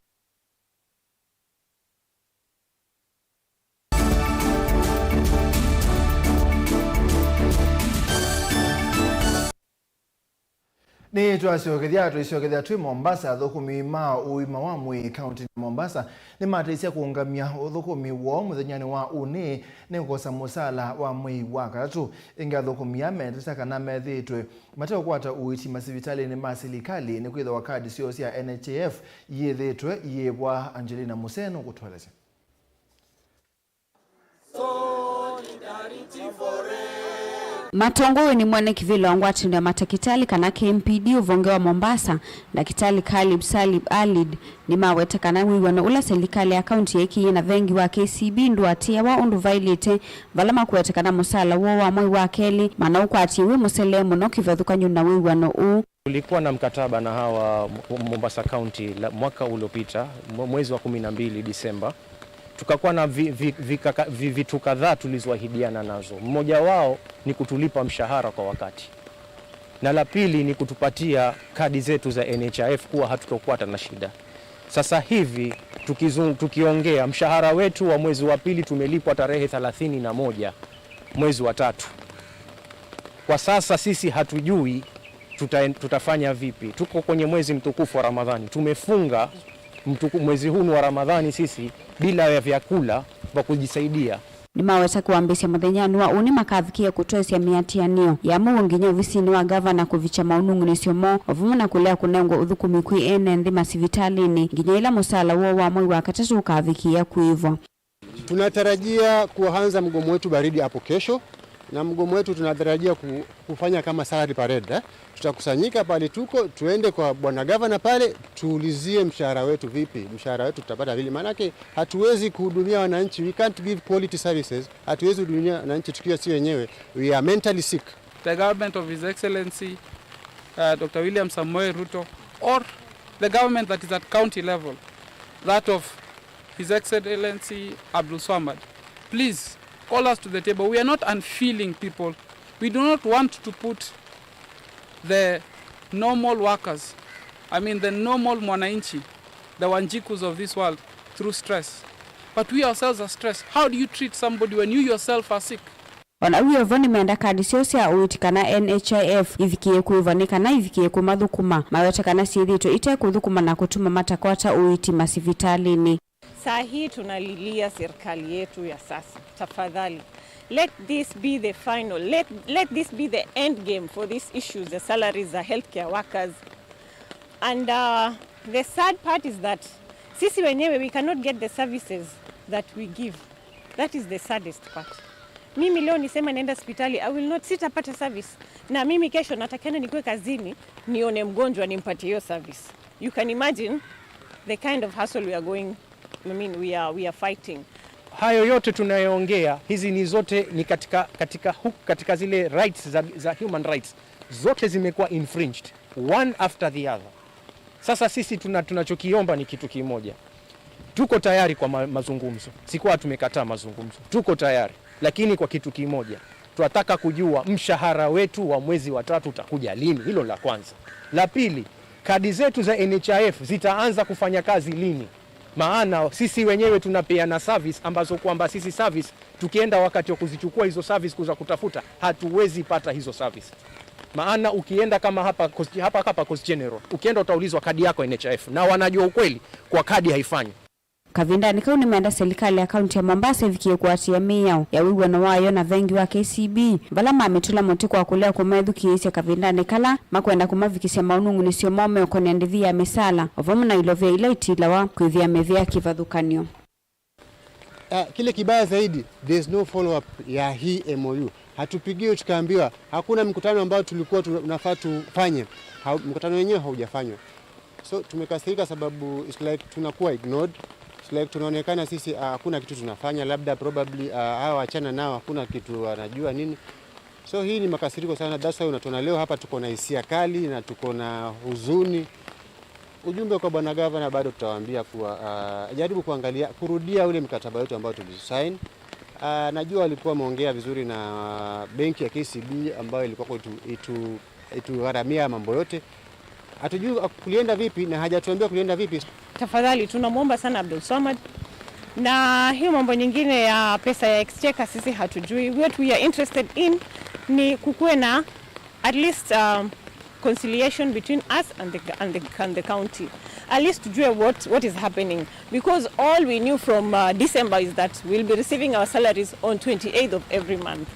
Nĩtwasyokethya, tũisyokethya twĩ Mombasa. Athũkũmi ma ũima wa mwĩĩ kaũntĩnĩ ya Mombasa nĩmateisye kũũngamya ũthũkũmi woo mũthenyanĩ wa ũnĩ nĩ kũkosa mũsaala wa mwei wa katatũ. Ĩngĩ athũkũmi aa meteta kana methĩĩtwe mateũkwata ũiiti masivitalĩnĩ ma silikalĩ nĩkwĩthĩwa kadi syoo sya N H I F iyĩthĩĩtwe iyĩĩvwa. Angelina Museno kũtũelesya. Matongoew'e nĩ mwene kĩvĩla wa ngwatanĩo ya matakĩtalĩ kana K M P D ũvonge wa Mombasa, Ndakĩtalĩ Khalib Salib Alid, nĩmaweta kana wĩw'ano ũla silikalĩ ya kaunti yeekĩie na vengi wa K C B ndũatĩĩawa ũndũ vaĩlĩte, vala makũweta kana mũsaala woo wa mwei wa kelĩ manaũkwatie wĩ mũselee mũno kĩvathũkany'o na wĩw'ano ũũ. Tulikuwa na mkataba na hawa Mombasa County la mwaka uliopita, mwe-, mwezi wa kumi na mbili Disemba. Tukakuwa na vi-, vi-, vikaka-, vi-, vitu kadhaa tulizoahidiana nazo. Mmoja wao ni kutulipa mshahara kwa wakati. Na la pili ni kutupatia kadi zetu za N H I F kuwa hatutokuwa na shida. Sasa hivi tukizu-, tukiongea, mshahara wetu wa mwezi wa pili tumelipwa tarehe thelathini na moja mwezi wa tatu. Kwa sasa sisi hatujui tuta-, tutafanya vipi. Tuko kwenye mwezi mtukufu wa Ramadhani. Tumefunga mtuku-, mwezi huu wa Ramadhani sisi bila ya vyakula vya kujisaidia. Nĩmaweta kwambĩĩsya mũthenyanĩ wa ũnĩ makavikĩĩa kũtwaĩsya mĩatĩanĩo ya mũuo nginya ovisinĩ wa ngavana kũvikya maũnung'unĩsyo moo, o vamwe na kũlea kũnengwa ũthũkũmi kwĩ ene nthĩ masivitalĩnĩ nginya yĩla mũsaala woo wa mwei wa katatũ ũkavikĩĩa kũĩvwa. Tunatarajia kuanza mgomo wetu baridi hapo kesho, na mgomo wetu tunatarajia ku-, kufanya kama salary parade, eh. Tutakusanyika pale tuko, tuende kwa bwana gavana pale, tuulizie mshahara wetu vipi, mshahara wetu tutapata vipi? Maanake hatuwezi kuhudumia wananchi, we can't give quality services, hatuwezi hudumia wananchi tukiwa si wenyewe, we are mentally sick. The government of His Excellency, uh, Doctor William Samoei Ruto, or the government that is at county level, that of His Excellency Abdul Swamad, please call us to the table. We are not unfeeling people. We do not want to put the normal workers, I mean the normal mwananchi, the Wanjikus of this world, through stress. But we ourselves are stressed. How do you treat somebody when you yourself are sick? O na wĩ o vo, nĩmenda kadi syoo sya ũiiti kana N H I F ivikĩĩe kũĩvwa nĩ kana ivikĩĩe kũmathũkũma, maweta kana syĩthĩĩtwe ite kũthũkũma na kũtuma matakwata ũiiti masivitalĩnĩ. Saa hii tunalilia serikali yetu ya sasa. Tafadhali, let this be the final, let, let this be the end game for these issues, the salaries, the healthcare workers. And, uh, the sad part is that sisi wenyewe, we cannot get the services that we give. That is the saddest part. Mimi leo niseme naenda hospitali, I will not, sitapata service. Na mimi kesho natakiana nikuwe kazini, nione mgonjwa, nimpatie hiyo service. You can imagine the kind of hustle we are going, I mean, we are, we are fighting. Hayo yote tunayoongea, hizi ni zote ni katika, katika hu-, katika zile rights za, za human rights. Zote zimekuwa infringed, one after the other. Sasa sisi tuna-, tunachokiomba ni kitu kimoja. Tuko tayari kwa ma-, mazungumzo. Sikuwa tumekataa mazungumzo. Tuko tayari. Lakini kwa kitu kimoja. Tunataka kujua mshahara wetu wa mwezi wa tatu utakuja lini? Hilo la kwanza. La pili, kadi zetu za N H I F zitaanza kufanya kazi lini? Maana sisi wenyewe tunapeana service ambazo kwamba sisi service, tukienda wakati wa kuzichukua hizo service kuza kutafuta, hatuwezi pata hizo service. Maana ukienda kama hapa Coast, hapa, hapa Coast General, ukienda utaulizwa kadi yako N H I F, na wanajua ukweli kwa kadi haifanywi. Kavindanĩ kau nĩmenda silikalĩ ya kaunti ya Mombasa ĩvikĩe kũatĩĩa mĩao ya wĩw'ano wayo na vengi wa K C B, vala mamĩtũla mũtĩ kwa kũlea kũmethukĩĩsya kavindanĩ kala makwenda kũmavikĩsya maũnung'unĩsyo moo meũkonea ndĩvi ya mĩsala, o vamwe na ilovia ila itilawa kwĩthĩa mĩvĩa kĩvathũkany'o. Ah, kile kibaya zaidi, there's no follow up ya hii M O U. Hatupigiwi tukaambiwa, hakuna mkutano ambao tulikuwa tuna-, unafaa tufanye. Ha-, mkutano wenyewe haujafanywa. So, tumekasirika sababu it's like tunakuwa ignored. It's like tunaonekana sisi, ah, hakuna kitu tunafanya, labda probably, ah, hawa wachana nao, hakuna kitu wanajua nini. So, hii ni makasiriko sana, that's why unatuona leo hapa tuko na hisia kali na tuko na huzuni. Ujumbe kwa bwana gavana bado tutawaambia kuwa, ah, jaribu kuangalia, kurudia ule mkataba wetu ambao tulisign. Ah, najua walikuwa wameongea vizuri na benki ya K C B ambayo ilikuwa itu, itu, itugharamia mambo yote. Hatujui kulienda vipi na hajatuambia kulienda vipi. Tafadhali, tunamwomba sana Abdul Swamad. Na hii mambo nyingine ya pesa ya exchequer sisi hatujui. What we are interested in ni kukuwe na at least, um, conciliation between us and the, and the, and the county. At least tujue what, what is happening. Because all we knew from, uh, December is that we'll be receiving our salaries on twenty-eighth of every month.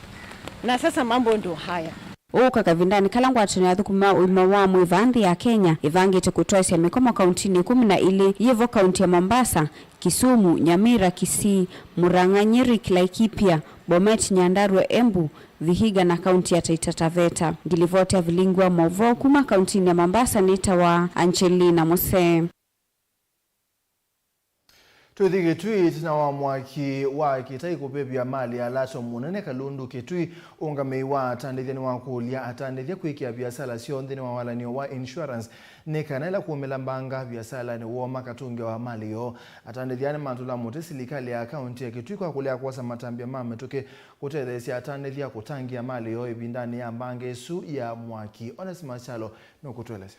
Na sasa mambo ndo haya. Ũka kavindanĩ kala ngwatanĩo ya athũkũmi ma ũima wa mwĩĩ vaa nthĩ ya Kenya ĩvangĩte kũtwaĩsya mĩkomo kauntinĩ ĩkũmi na ilĩ yĩvo kaunti ya Mombasa, Kisumu, Nyamira, Kisii, Murang'a, Nyeri, Laikipia, Bomet, Nyandarua, Embu, Vihiga na kaunti ya Taita Taveta. Ngilivoti ya vilingi wa maũvoo kuma kauntinĩ ya Mombasa nĩtawa Angelina Musee. Tũthi Kitui, ĩtina wa mwaki wa kĩtai kũvĩvya malĩ ya Lato mũnene Kalundu Kitui, ũngamĩi wa atandĩthya nĩwakũlya atandĩthya kwĩkĩa viasala syoo nthĩnĩ wa walanĩo wa insurance nĩ kana ĩla kũũmĩla mbanga viasalanĩ woo makatũngĩwa malĩ yoo. Atandĩthya nĩmatũla mũtĩ silikalĩ ya kaunti ya Kitui kwa kũlea kwosa matambya ma mĩtũkĩ kũtetheesya atandĩthya kũtangĩa malĩ yoo ĩvindanĩ ya mbanga ĩsu ya mwaki. Onesmus Kyalo nũkũtũelesya.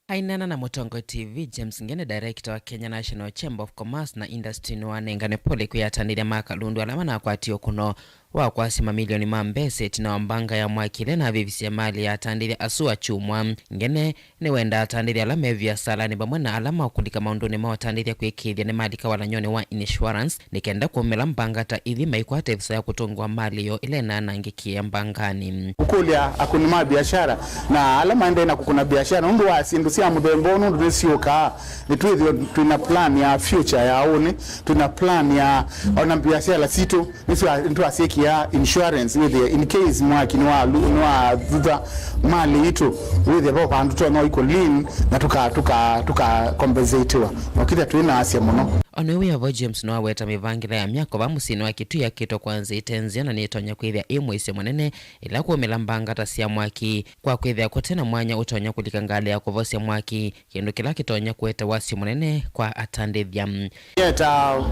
Aineena na Mũtongoi T V, James Ngene, director wa Kenya National Chamber of Commerce na Industry, nĩwanengane pole kwĩ atandĩthya ma Kalundu ala manakwatie ũkũno wa kwasya mamilioni ma mbesa ĩtina wa mbanga ya mwaki ĩla ĩnavĩvisye malĩ ya atandĩthya asu akyumwa. Ngene nĩwendaa atandĩthya ala me viasalanĩ vamwe na ala makũlika maũndũnĩ ma ũtandĩthya kwĩkĩĩthya nĩmalika walanĩonĩ wa insurance nĩ kenda kũũmĩla mbanga ta ithi maikwata ĩvisa ya kũtũngĩwa malĩ yoo ĩla ĩnaanangĩkĩĩa mbanganĩ. Kũkũlya akũni ma biashara na ala maendee na kũkũna biashara nũndũ wa syĩndũ sya mũthemba ũũ, nũndũ nĩsyũkaa, nĩtwĩthĩwe twĩna plan ya future ya ũnĩ, twĩna plan ya ona biashara sitũ nĩtwa-, nĩtwasyĩkĩa insurance wĩthĩe in case mwaki nĩwalu-, nĩwathutha malĩ itũ, wĩthĩe vo vandũ tũtonya ũikũ lean na tũka-, tũka-, tũkakompensatiwa na ũkĩthĩa twĩna asya mũno. Ona wĩ o vo, James nĩwaweta mĩvangĩle ya myako va mũsyĩnĩ wa Kitui yakĩtwe kwa nzĩa ĩte nzeo na nĩtonya kwĩthĩa ĩ mũisyo mũnene ĩla kũũmĩla mbanga ta sya mwaki, kwa kwĩthĩa kũte na mwanya ũtonya kũlika ngalĩ ya kũvosya mwaki, kĩndũ kĩla kĩtonya kũete wasyo mũnene kwa atandĩthya. Nyie ta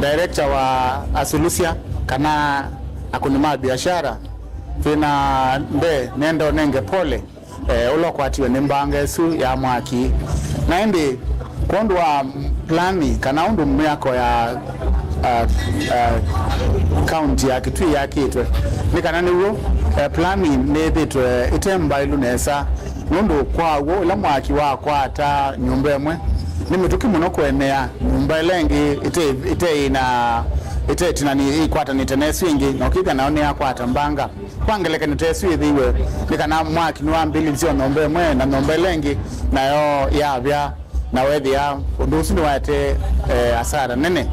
director wa Asulusia kana akũni ma biashara, thĩna mbee nenda ũnenge pole eh, ũla ũkwatiwe nĩ mbanga ĩsu ya mwaki. Na ĩndĩ kwondũ wa plani kana ũndũ mĩako ya, uh, uh, kaunti ya Kitui yakĩtwe, nĩ kana nĩw'o, eh, plani nĩĩthĩtwe ĩte mbaĩlu nesa, nũndũ kwa w'o ũla mwaki wakwata nyũmba ĩmwe, nĩ mĩtũkĩ mũno kũenea nyũmba ĩla ĩngĩ ĩte, ĩte na, ĩte ĩtinani ĩkwatanĩte na ĩsu ĩngĩ, na ũkĩthĩa nayo nĩyakwata mbanga. Kwa ngelekany'o ta ĩsu yĩthĩiwe, nĩ kana mwaki nĩwambĩlĩlye o nyũmba ĩmwe na nyũmba ĩla ĩngĩ nayo yavya, na wethĩa ũndũ ũsu nĩwaete, eh, asara nene.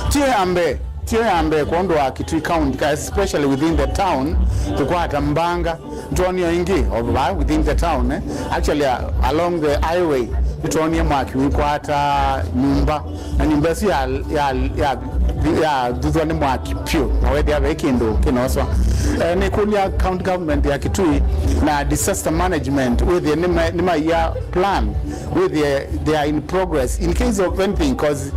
Tiyo ya mbee, tiyo ya mbee kwondũ wa Kitui County, especially within the town, kũkwata mbanga. Nĩtwonie ĩngĩ o vaa within the town, eh, actually, uh, along the highway, nĩtwonie mwaki ũikwata nyũmba. Na nyũmba ĩsu ya, ya, ya, yathuthwa nĩ mwaki vyũ, na wethĩa ve kĩndũ kĩnoswa. Eh, nĩkũlya county government ya Kitui na disaster management, wĩthĩe nĩma-, nĩmaia plan, wĩthĩe they are in progress in case of anything, 'cause,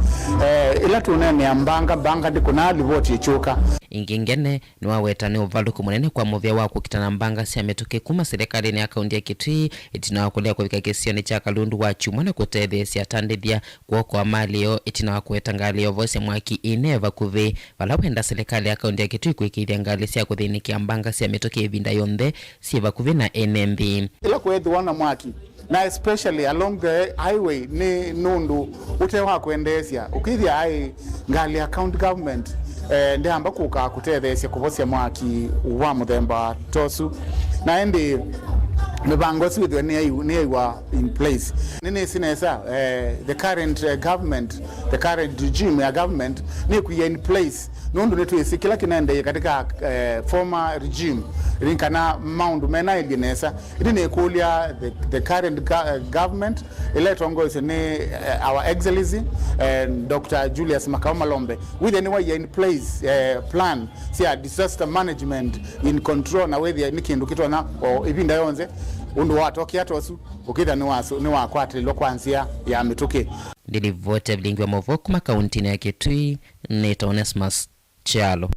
eh, ĩla tũneenea mbanga, mbanga ndĩkũnaa livoti ĩkyũka. Ĩngĩ Ngene nĩwaweta nĩ ũvalũku mũnene kwa mũvĩa wa kũkita na mbanga sya mĩtũkĩ kuma silikalĩnĩ ya kaunti ya Kitui, ĩtina wa kũlea kũvika kĩsionĩ kya Kalundu wa kyumwa na kũtetheesya atandĩthya kũokoa malĩ yoo ĩtina wa kũeta ngalĩ ya ũvosya mwaki ĩnevo. vakuvĩ, vala wenda silikalĩ ya kaunti ya Kitui kũĩkĩĩthya ngalĩ sya kũthĩnĩkĩa mbanga sya mĩtũkĩ ĩvinda yonthe syĩ vakuvĩ na ene nthĩ. Ĩla kweethĩwa na mwaki, na especially along the highway, nĩ nũndũ ũte wa kwendeesya, ũkĩthĩa aĩ ngalĩ ya county government, eh, ndĩamba kũka kũtetheesya kũvosya mwaki wa mũthemba ta ũsu. Na ĩndĩ mĩvango ĩsu ĩthĩwe nĩyaiwa in place. Nĩnĩsĩ nesa, eh, the current, eh, government, the current regime ya government nĩkwia in place, nũndũ nĩtwĩsĩ kĩla kĩnaendeie katika, eh, former regime, ĩndĩ kana maũndũ menaĩlye nesa. Ĩndĩ nĩkũlya the, the current go-, eh, government ĩla ĩtongoesye nĩ, eh, Our Excellency, eh, Doctor Julius Makau Malombe, wĩthĩe nĩwaia in place, eh, plan sya disaster management in control, na wĩthĩe nĩ kĩndũ kĩtonya o ĩvinda yonthe ũndũ watokea ta ũsu ũkĩthĩa nĩwasu-, nĩwakwatĩlwa kwa nzĩa ya mĩtũkĩ. Ndilivoti ya vilingi wa maũvoo kuma kauntinĩ ya Kitui nĩ ta Onesmus Kyalo.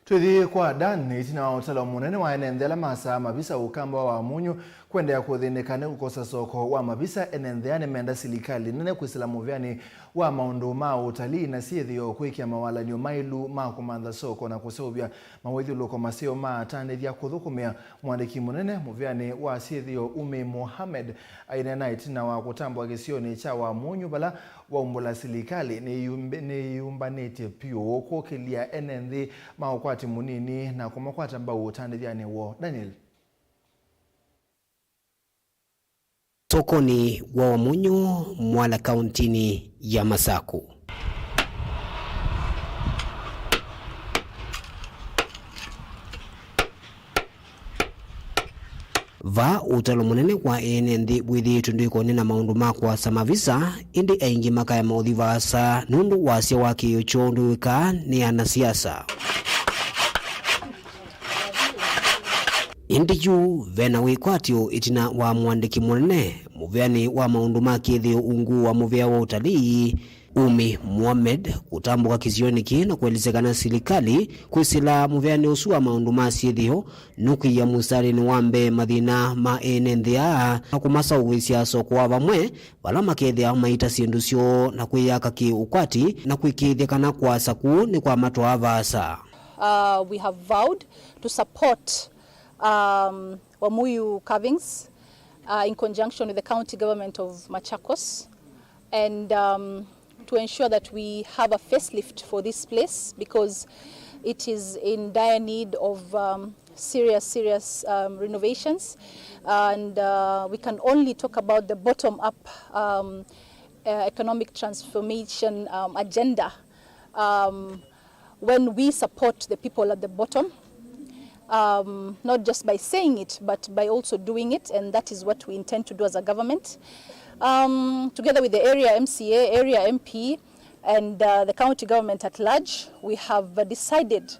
Twĩthi kwa Dan, ĩtina wa ũtalo mũnene wa ene nthĩ ala masaa mavisa ũkamba wa Wamunyu kũendeea kũthĩnĩka nĩ kũkosa soko wa mavisa, ene nthĩ aa nĩmenda silikalĩ nene kwĩsĩla mũvĩanĩ wa maũndũ ma ũtalii na syĩthĩo kwĩkĩa mawalany'o maĩlu ma kũmantha soko na kũseũvya mawĩthyũlũko maseo ma atandĩthya kũthũkũmĩa. Mũandĩki mũnene mũvĩanĩ wa syĩthĩo Umi Mohamed aineena ĩtina wa kũtambwa kĩsionĩ kya Wamunyu vala waumbũla silikalĩ nĩyumb-, nĩyĩyũmbanĩtye vyũ kũkĩlya ene nthĩ ma ũkwati mũnini na kũmakwata mbau ũtandĩthyanĩ woo. Daniel. Sokonĩ wa Wamunyu, Mwala, kauntinĩ ya Masaku. Vaa ũtalo mũnene kwa ene nthĩ wĩthĩĩtwe ndwĩkonĩ na maũndũ ma kũasa mavisa, ĩndĩ aingĩ makaya maũthi vaasa nũndũ wasya wa kĩĩo kyoo ndwĩw'ĩkaa nĩ anasiasa. Ĩndĩ yu vena wĩkwatyo ĩtina wa mũandĩki mũnene mũvĩanĩ wa maũndũ ma kĩthĩo ungu wa mũvĩa wa ũtalii, Umi Mohamed, kũtambũka kĩsionĩ kĩĩ na kũelesya kana silikalĩ kwĩsĩla mũvĩanĩ ũsu wa maũndũ ma syĩthĩo nũkwĩĩa mũstalĩnĩ wa mbee mathĩna ma ene nthĩ aa na kũmasaũvĩsya soko wa vamwe vala makethĩa maita syĩndũ syoo na kwĩyaka kĩ-ũkwati na kũĩkĩĩthya kana kũasa kũu nĩkwamatwaa vaasa. Uh, we have vowed to support, um, Wamuyu carvings, uh, in conjunction with the county government of Machakos, and, um, to ensure that we have a facelift for this place because it is in dire need of, um, serious, serious, um, renovations, and, uh, we can only talk about the bottom-up, um, uh, economic transformation, um, agenda, um, when we support the people at the bottom, um, not just by saying it, but by also doing it, and that is what we intend to do as a government. Um, together with the area M C A, area M P, and, uh, the county government at large, we have, uh, decided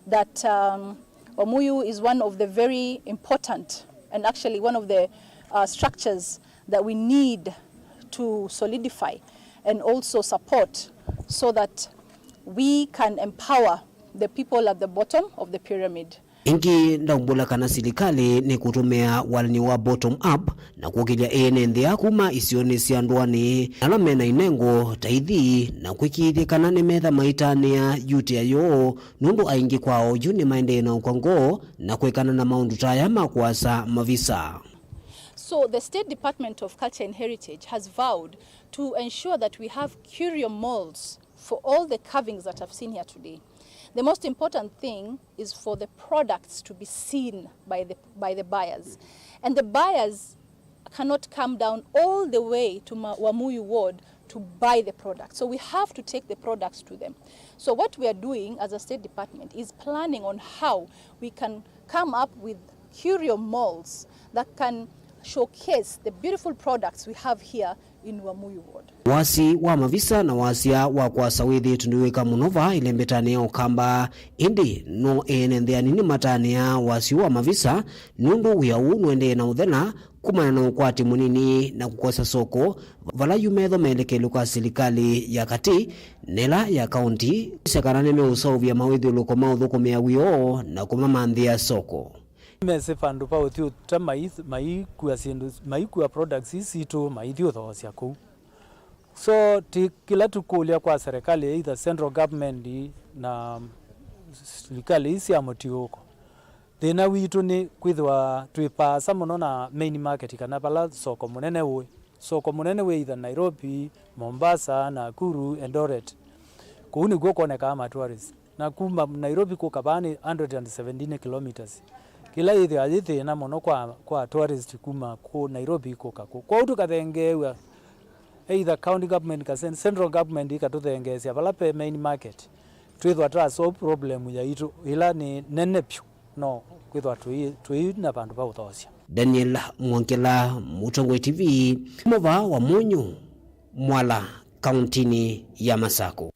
that, um, Wamuyu is one of the very important and actually one of the, uh, structures that we need to solidify and also support so that we can empower the people at the bottom of the pyramid. Ĩngĩ, ndaumbũla kana silikalĩ nĩkũtũmĩa walany'o wa bottom up na kũkĩlya ene nthĩ aa kuma isionĩ sya ndũanĩ ala mena inengo ta ithi na kwĩkĩĩthya kana nĩmetha maitanĩa yutĩa yoo, nũndũ aingĩ kwao yu nĩmaendee na ũkwa ngoo na kwĩkana na maũndũ ta aya ma kũasa mavisa. So the State Department of Culture and Heritage has vowed to ensure that we have curio molds for all the carvings that I've seen here today. The most important thing is for the products to be seen by the, by the buyers. And the buyers cannot come down all the way to Ma-, Wamuyu Ward to buy the product. So we have to take the products to them. So what we are doing as a State Department is planning on how we can come up with curio molds that can showcase the beautiful products we have here in Wamuyu Ward. Wasi wa mavisa na wasya wa kũasa wĩthĩĩtwe ndwĩw'ĩka mũno vaa ĩlembetanĩ ya Ũkamba, ĩndĩ no ene nthĩ anini matanĩaa wasi wa mavisa nũndũ wĩa ũũ nũendee na ũthela kumana na ũkwati mũnini na kũkosa soko, vala yu metho melekele kwa silikalĩ ya katĩ na ĩla ya kaunti kwĩsya kana nĩmeũseũvya mawĩthyũlũko ma ũthũkũmĩa wĩa ũũ na kũmamanthĩa soko. Mesĩ vandũ va ũthi ũta mai-, maikua syĩndũ, maikua products ii sitũ, maithi ũthoosya kũu. So, ti kĩla tũkũlya kwa serikali, either central government na silikalĩ ii sya mũtiũko. Thĩna witũ nĩ kwĩthĩwa twĩ paasa mũno na main market, kana vala soko mũnene ũĩ. Soko mũnene wĩ either Nairobi, Mombasa, Nakuru, Eldoret. Kũu nĩkw'o kwonekaa ma tourist. Na kuma Nairobi kũka vaa nĩ hundred and seventeen kilometres. Kĩla yĩthĩwa yĩ thĩna mũno kwa, kwa tourist kuma kũ Nairobi kũka kũu. Kwoou tũkathengeew'a either county government ka cen-, central government ikatũthengeesya vala ve main market. Twĩthwa twa solve problem yaitũ ĩla nĩ nene vyũ. No kwĩthwa tũi, tũi na vandũ va ũthoosya. Daniel Mwongela, Mũtongoi T V, kuma vaa Wamunyu, Mwala, kauntinĩ ya Masakũ.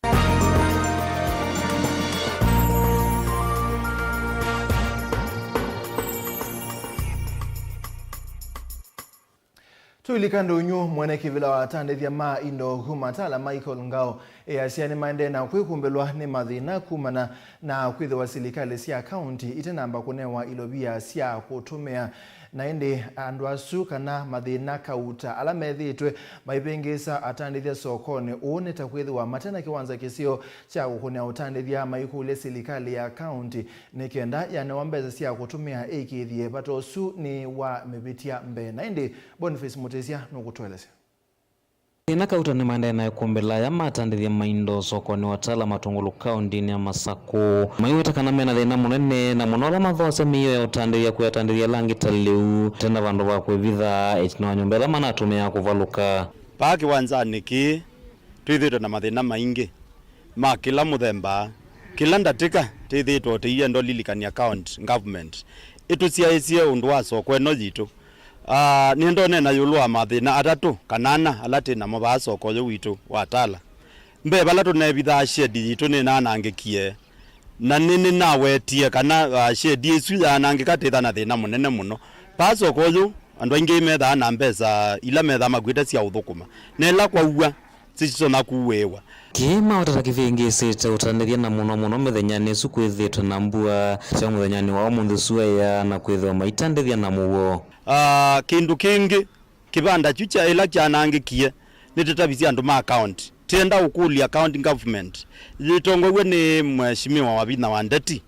Tũilika ndũnyũ mwene kĩvĩla wa atandĩthya ma indo kuma Tala, Michael Ngao, easya nĩmaendee na kwĩkumbĩlwa nĩ mathĩna kumana na kwĩthĩwa silikalĩ sya kaunti itenamba kũnewa ilovia sya kũtũmĩa, na ĩndĩ andũ asu kana mathĩna kauta ala methĩĩtwe maivĩngĩĩsa atandĩthya sokonĩ ũũ nĩ ta kwĩthĩwa mate na kĩwanza kĩseo kya kũkũnĩa ũtandĩthya, maikũlya silikalĩ ya kaunti nĩ kenda yanewa mbesa sya kũtũmĩa ĩkĩĩthye vata ũsu nĩ wa mĩvĩtya mbee. Na ĩndĩ Boniface Mũtĩsya nũkũtũelesya. Thĩna kauta nĩmaendee na ĩkumbĩla aya ma atandĩthya ma indo sokonĩ wa Tala Matungulu kauntinĩ ya Masakũ. Maiweta kana mena thĩna mũnene, na mũno ala mathoosya mĩio ya ũtandĩthya kwĩ atandĩthya ala angĩ ta lĩu, tena vandũ va kwĩvitha ĩtina wa nyũmba ĩla manatũmĩaa kũvalũka. Vaa kĩwanzanĩ kĩĩ, twĩthĩĩtwe na mathĩna maingĩ ma kĩla mũthemba. Kĩla ndatĩka, tĩthĩĩtwe tĩienda ũlilikany'a county government ĩtũsyaĩĩsye ũndũ wa soko ĩno yitũ. Ah, nĩenda ũneena ĩũlũ wa mathĩna atatũ kana ana ala twĩ namo vaa soko ũyũ witũ wa Tala. Mbee, vala tũneevithaa shedi yitũ nĩnaanangĩkie, na nĩ, nĩnawetie kana, ah, shedi ĩsu yaanangĩka twĩtha na thĩna mũnene mũno. Vaa soko ũyũ, andũ aingĩ methaa na mbesa ila methaa makuĩte sya ũthũkũma, na ĩla kwaua, sisitonya kuũĩwa. Kĩĩ maũtata kĩvĩngĩĩsĩte ũtandĩthya, na mũno mũno mĩthenyanĩ ĩsu kwĩthĩĩtwe na mbua, kyaũ mũthenyanĩ wa ũmũnthĩ sua ĩyaa na kwĩthĩwa maitandĩthya na mũuo. Ah, kĩndũ kĩngĩ, kĩvanda kyu kya ĩla kyanangĩkie, nĩtũtavisye andũ ma county. Twĩenda ũkũlya county government yĩtongow'e nĩ Mheshimiwa Wavinya Wandeti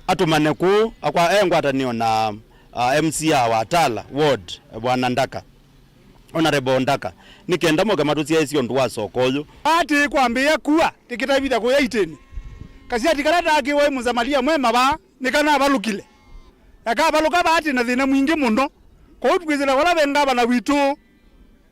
atũmane kũu, akwa e ngwatanĩo na, ah, M C A wa Tala Ward, Bwana Ndaka, Honorable Ndaka, nĩ kenda moke matũsyaĩĩsye ũndũ wa soko ũyũ. Ati kwambĩĩa kua, tĩkĩtavithya kũya itĩnĩ. Kasiati kala taakĩwe mũsamalia mwema vaa, nĩkanavalũkile. Na kavalũka vaa tĩ na thĩna mwingĩ mũno. Kwoou twĩsĩla vala ve ngavana witũ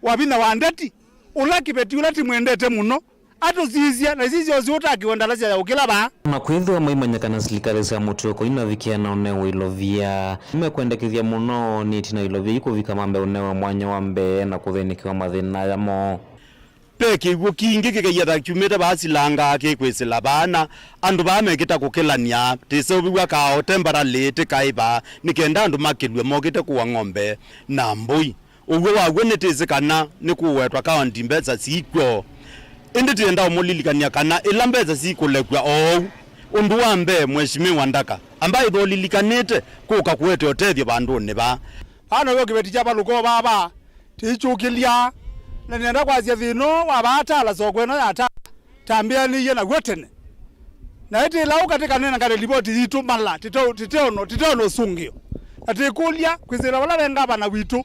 Wavinya Wandeti, ũla kĩveti ũla tĩmwendete mũno, atũsisye, na isisya ũsu ũtakĩwe ndalasya ya ũkĩla vaa. Na kwĩthĩwa maimanya kana silikalĩ sya mũtũĩko inavikĩa na ũnewe ilovia, nĩmekwendekethya mũno nĩ ĩtina ilovia ikũvika mambe ũnewe mwanya wa mbee na kũthĩnĩkĩwa mathĩna aya moo. Ve kĩw'ũ kingĩ kĩkaiatha kyumĩte vaa Silanga kĩkwĩsĩla vaa, na andũ vaa mekĩta kũkĩlany'a tĩseũvĩw'a kao temporarily tĩkaĩ vaa, nĩ kenda andũ makĩlw'e mokĩte kũa ng'ombe na mbũi. Ũw'o waw'o nĩtĩsĩ kana nĩkũwetwa kaunti mbesa sikw'o. Ĩndĩ twĩenda ũmũlilikany'a kana ĩla mbesa sikũlekw'a oou, ũndũ wa mbee, Mheshimiwa Ndaka, amba ĩtha ũlilikanĩte kũka kũete ũtethyo vandũnĩ vaa. Vaa now'o kĩveti kyavalũka o vaa vaa, tĩikyũkĩlya, na nĩenda kwasya thĩna ũũ wa vaa Tala, soko ĩno ya Tala, tambĩanĩie naw'o tene. Na ĩtĩla ũka tĩkanengane livoti yitũ mala, tĩte-, tĩteona, tĩteona ũsũngĩo. Na tĩkũlya kwĩsĩla vala ve ngavana witũ,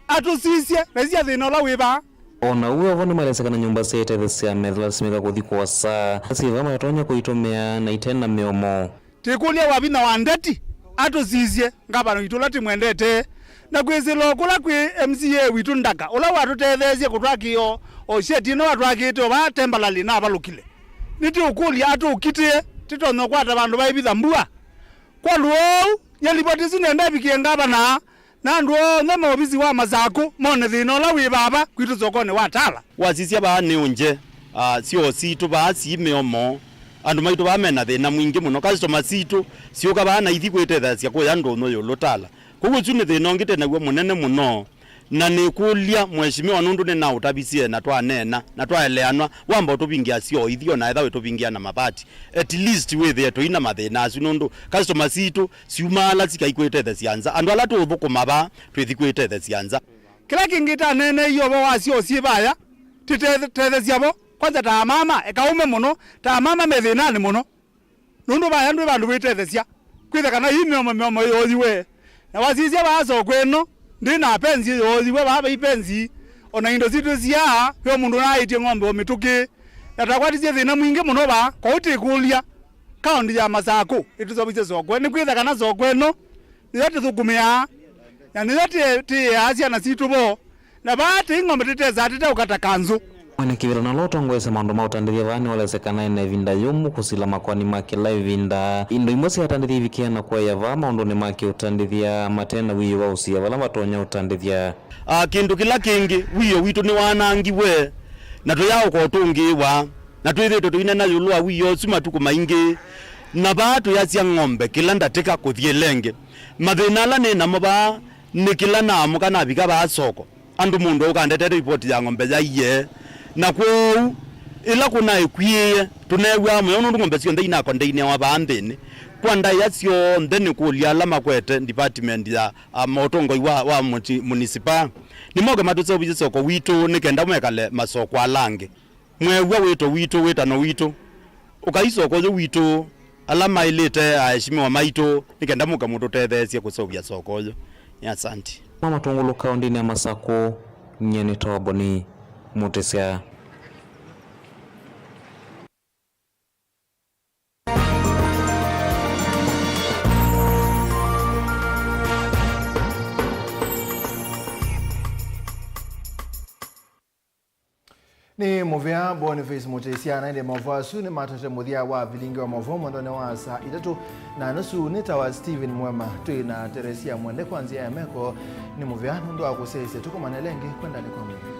atũsisye, na isya thĩna ũla wĩ vaa. O na ũu vo nĩmalesya kana nyũmba sya ĩtethesya methĩwa simĩka kũthi kũasa, syĩ vaa matonya kũitũmĩa na ite na mĩomo. Tĩkũlya Wavinya Wandeti atũsisye, ngavana witũ ũla tĩmwendete, na kwĩsĩla o kũla kwĩ M C A witũ Ndaka, ũla watũtetheesye kũtwakĩĩa o sheti ĩno watwakĩĩte o vaa temporarily na avalũkile. Nĩtũũkũlya atũkitĩe, tĩtonye ũkwata vandũ vaivitha mbua. Kwa lũou, nye livoti ĩsu nĩenda ĩvikĩe ngavana, na andũ onthe maovisi wa Masakũ mone thĩna ũla wĩ vava kwitũ sokonĩ wa Tala. Wasisya vaa nĩ ũngye, ah, syoo sitũ vaa sii mĩomo. Andũ maitũ vaa mena thĩna mwingĩ mũno. Customer sitũ syũka vaa na ithi kwĩtetheesya kũya ndũnyũ ĩũlũ Tala. Kwoou ũsu nĩ thĩna ũngĩ twĩ naw'o mũnene mũno. Na nĩkũlya Mheshimiwa, nũndũ nĩnaũtavisye na twaneena na twaeleanwa, wamba ũtũvingĩa syoo ithi, o na ethĩwa wĩtũvingĩa na mavati, at least wĩthĩe tũi na mathĩna asu, nũndũ customer sitũ syumaala sikai kwĩtethesya nza. Andũ ala tũũthũkũma vaa twĩthi kwĩtethesya nza. Kĩla kĩngĩ taneeneie ũvoo wa syoo syĩ vaya, Tĩtethesya vo, kwanza ta amama, eka ũme mũno, ta amama me thĩnanĩ mũno. Nũndũ vaya ndwĩ vandũ wĩtethesya. Kwĩtha kana ii mĩomo mĩomo yooyiwe. Na wasisya vaa soko ĩno, ndĩ na penzi yooyiwe vaa vai penzi. O na indo sitũ syaa, ve mũndũ naaĩtye ng'ombe o mĩtũkĩ. Na twakwatisye thĩna mwingĩ mũno vaa, kwoou tĩkũlya kaũnti ya Masakũ ĩtũseũvĩsye soko. Nĩkwĩtha kana soko ĩno nĩyo tũthũkũmĩaa, na nĩyo tĩ- tĩĩaa syana sitũ vo. Na vaa tĩ ng'ombe tĩtesaa tĩteũka ta kanzũ. Mwene kĩvĩla na ũla ũtongoesya maũndũ ma ũtandĩthya vaa nĩwelesye kana ena ĩvinda yũmũ kũsila makoani ma kĩla ĩvinda. Indo imwe sya atandĩthya ivikĩa na kũaĩa vaa maũndũnĩ ma kĩũtandĩthya mate na wiĩ wa ũsia vala vatonya ũtandĩthya. A, kĩndũ kĩla kĩngĩ, wĩoo witũ nĩwanangiwe, na tũyaaũka ũtũngĩĩwa, na twĩthĩĩtwe tũinena ĩũlũ wa wĩoo ũsu matukũ maingĩ, na vaa tũyasya ng'ombe kĩla ndatĩka kũthiĩ ĩla ĩngĩ. Mathĩna ala nĩ namo vaa nĩ kĩla naamũka navika vaa soko, andũ mũndũ ũkandetete ivoti ya ng'ombe yaiye. Na kwoou, ĩla kũnaĩ kwĩĩe, tũneew'aa mũyo nũndũ ng'ombe syonthe inakondeinewa vaa nthĩnĩ. Kwa ndaĩa syonthe nĩkũlya ala makwete department ya, a, ũtongoi wa, wa mũti- munisipaa, nĩmoke matũseũvĩsye soko witũ nĩ kenda mwekale masoko ala angĩ. Mweew'a wĩto witũ, wĩtano witũ, ũkai soko ũyũ witũ, ala maĩlĩte aeshimiwa maitũ, nĩ kenda mũke mũtũtetheesye kũseũvya soko ũyũ. Nĩ asanti. Ma Matũngũlũ kaũndĩnĩ ya Masakũ, nyie nĩ Toboni Mũtĩsya. Nĩ mũvea Boniface Mũtĩsya, na ĩndĩ maũvoo asu nĩmatwete mũthya wa vilingi wa maũvoo mwanthonĩ wa saa itatũ na nusu. Nĩ ta wa Stephen Mwema, twĩ na Teresia Mwende kwa nzĩa ya meko. Nĩ mũvea nũndũ wa kũsyaĩĩsya, tũkomane ĩla ĩngĩ kwendanĩ kwa Mwene.